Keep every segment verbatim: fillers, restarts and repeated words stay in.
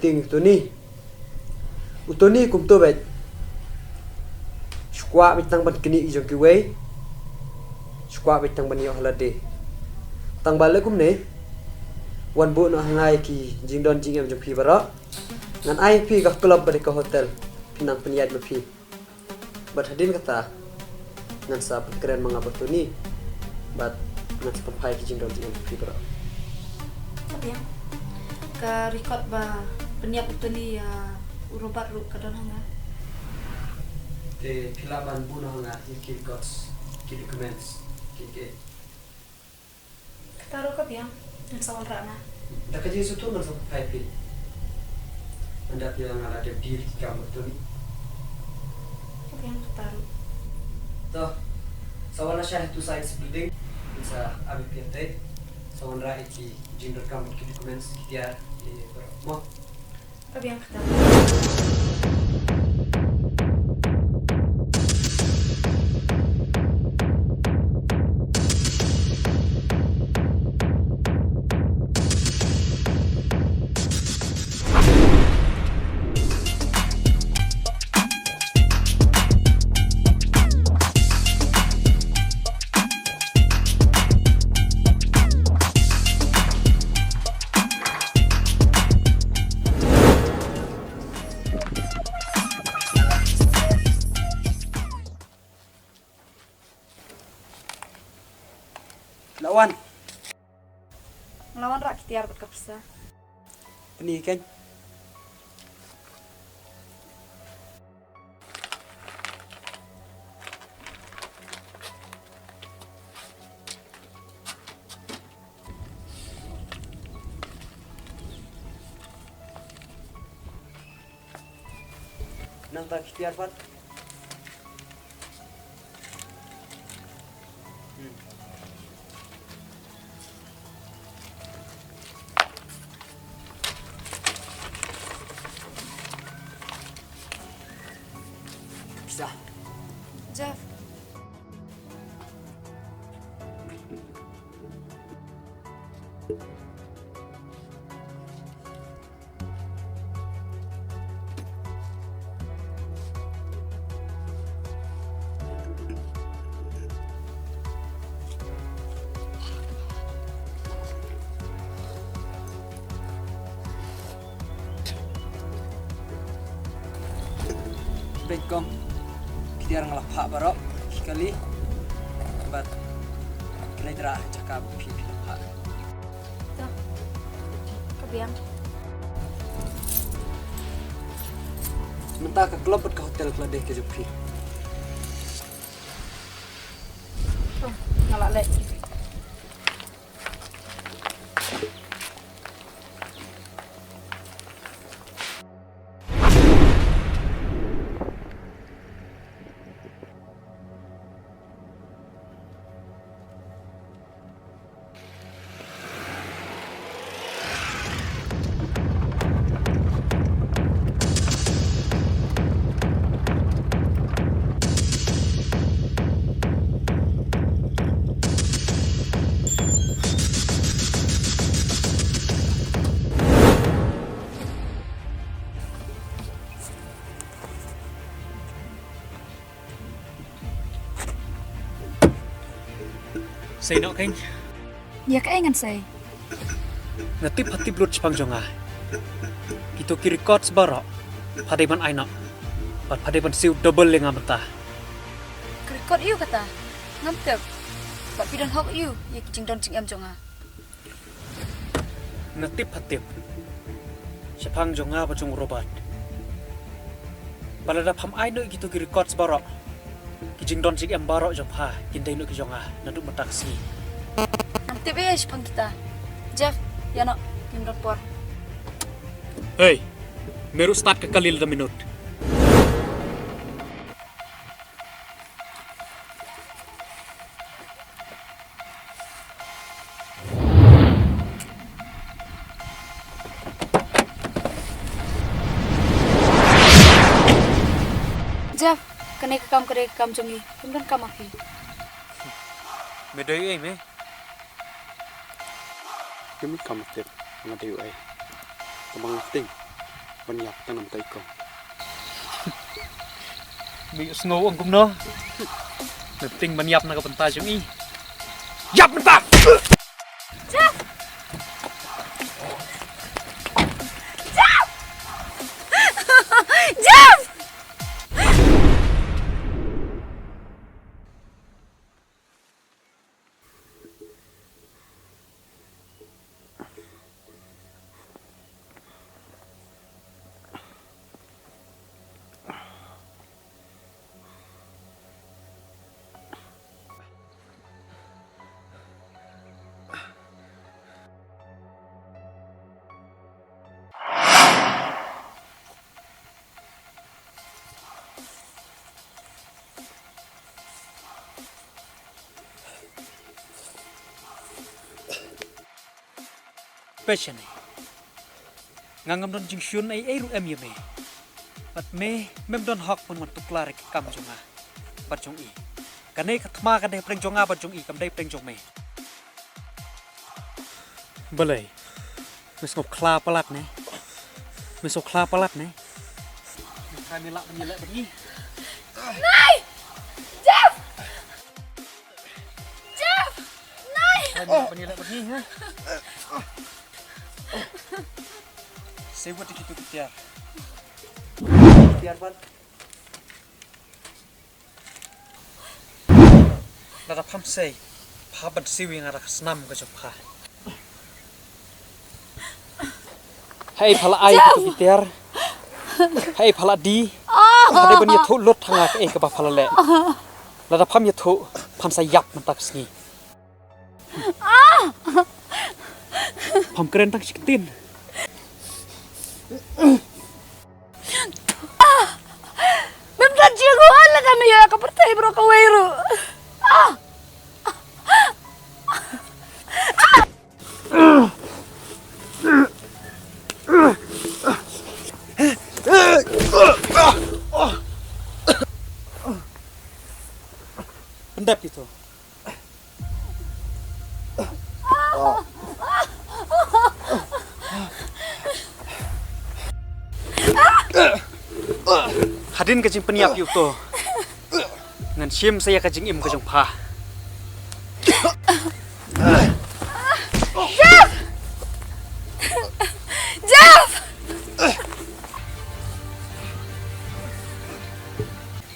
Tieng u Tony. U Tony kumto beit. Shu kwah beit tang ban knieh jong kiwei. Shu kwah beit tang ban ïoh ha lade. Tang ba leh kumne, wan buh noh ha nga ïa ki jingdon jingem jong phi baroh. Ngan ai phi ka club bad ka hotel. Phin nang pynïaid ma phi. Bad hadien kata, ngan sa pynkren ma nga bad u Tony. Bad ngan sa pynphai ki jingdon jingem phi baroh. Ka biang. Ka record ba pynïap u Tony ïa u Robert ruh ka don ha nga. Te phi lah ban buh noh ha nga ïa ki records, ki documents, ki, ki. Kata ruh ka biang, ngan sa wanrah noh. Da ka jingsngewthuh ngan sa phai phi. Ynda phi la, nga la dep deal ki kam bad u Tony. Ka biang kata ruh. To, sa wan lashai ha tu side building, ngan sa ap ïa phi hangtei. Sa wanrah ïa ki jingdonkam bad ki documents ki tiar, ïa, ïa, mo. Ka biang kata. La wan. La wanrah ki tiar bad ka pisa. Pyni kein. Nangta ki tiar pat. Hmm. Pisa. Jeff. Beit kong. Ki tiar nga la phah baroh. Ki kali. Bad ki la ïatrah jaka ba phi, phi la phah. To. Ka biang. Mynta ka club bad ka hotel ka la dei ka jong phi. To, nga la leh. Sei noh kein. Ïa kaei ngan sei? Nga tip ha tip lut shaphang jong nga. Kito ki records baroh pha dei ban ai noh. Bad pha dei ban siew double ïa nga mynta. Ka record aïu kata? Ngam tip. Bad phi don hok aïu ïa ki jingdon jingem jong nga? Nga tip ha tip shaphang jong nga bad jong u Robert. Ba lada pham ai noh ïa kito ki records baroh, ki jingdon jingem baroh jong pha kin dei noh ki jong nga naduh mynta ka sngi. Ngam tip ei shaphang kita. Jeff, ïa noh, ngim don por. Hei, me ruh start ka kali lada minot. Jeff, kane ka kam ka dei ka kam jong ngi, kim don kam ma phi. Me dei ei me? Ngim kam tip nga dei ei. Tang ba nga tieng. Ban ïap tang namar i kong. Me sngew ong kumno? Me tieng ban ïap na ka bynta jong i. Ïap mynta! Jeff! Jeff! Jeff! Peit shane. Nga ngam don jingshun ei ei ruh em ïa me. Bad me, mem don hok ban wan tuklar ïa ki kam jong nga bad jong i. Kane ka thma ka dei pdeng jong nga bad jong i, kam dei pdeng jong me. Balei? Me sngewkhla palat ne? Me sngewkhla palat ne? Me trai me lah ban ïaleh bad ngi. Nai! Jeff! Jeff! Nai! Trai me lah ban ïaleh bad ngi, ha? Seiwat ïa kito ki tiar. Tiar ban. Lada pham sei, pha ban siew ïa nga da ka snam ka jong pha. Hei pha la ai kito ki tiar. Hei pha la die. Pha dei ban ïathuh lut ha nga kaei kaba pha la leh. Lada pham ïathuh, phan sa ïap mynta ka sngi. Pham kren tang shi ktien. Mem tang jingwan lada me ïoh ïa ka pyrthei baroh kawei ruh. Pyndep ïa to. Hadien ka jingpynïap ïa uto, ngan shim sa ïa ka jingim ka jong pha. Jeff! Jeff!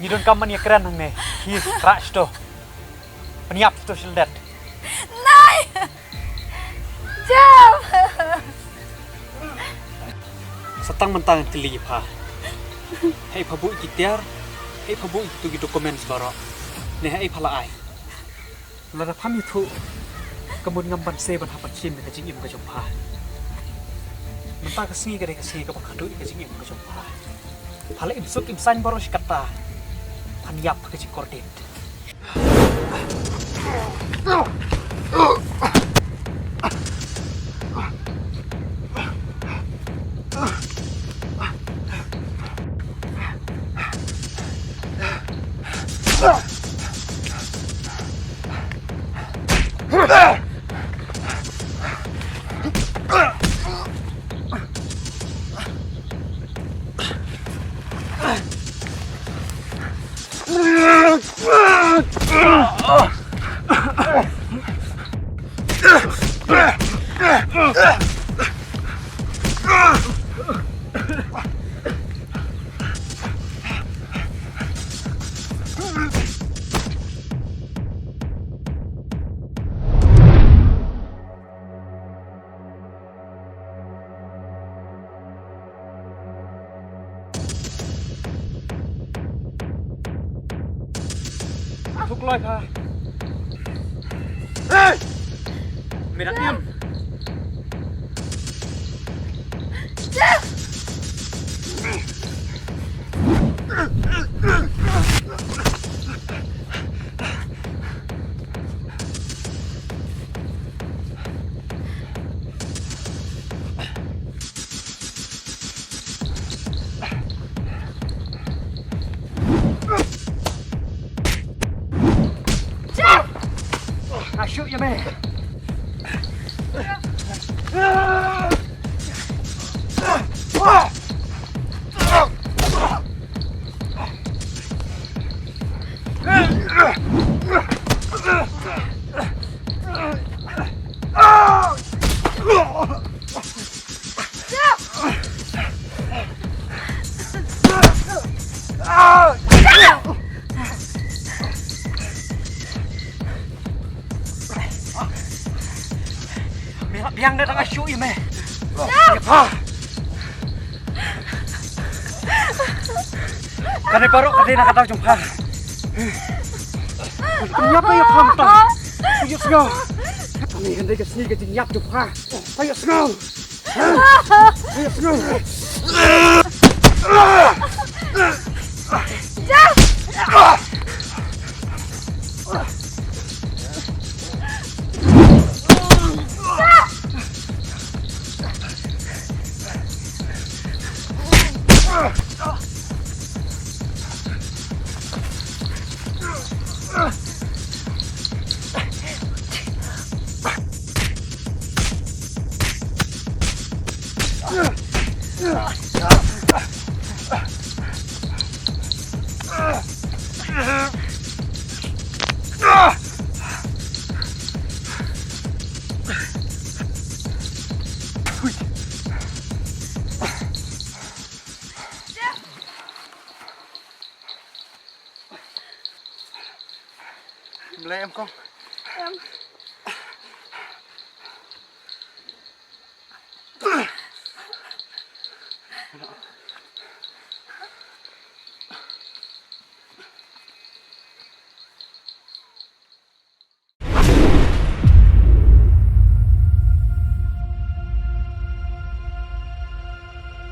Ngi donkam ban ïakren hangne. Hi, rah shito. Pynïap shito sha lyndet. Nai! Jeff! Sa tang mynta ngan kylli ïa pha. Haei pha buh ïa ki tiar, haei pha buh ïa kito ki documents baroh. Ne haei pha la ai. Lada pham ïathuh, ka mut ngam banse ban hap ban shim ïa ka jingim ka jong pha. Mynta ka sngi ka dei ka sngi kaba khatduh ïa ka jingim ka jong pha. Pha la im suk im saiñ baroh shi katta. Phan ïap ka jingkordit. Thuk kloi pha. Hey! Me dang im. Nga shu ïa me. Biang da dang shu ïa me. Ïa pha. Kane baroh ka dei na ka daw jong pha. Pynïap ïa pha mynta. Ïohsngew. Kane kan dei ka sngi ka jingïap jong pha. Pha ïohsngew. Pha ïohsngew. Mlei em kong. Em.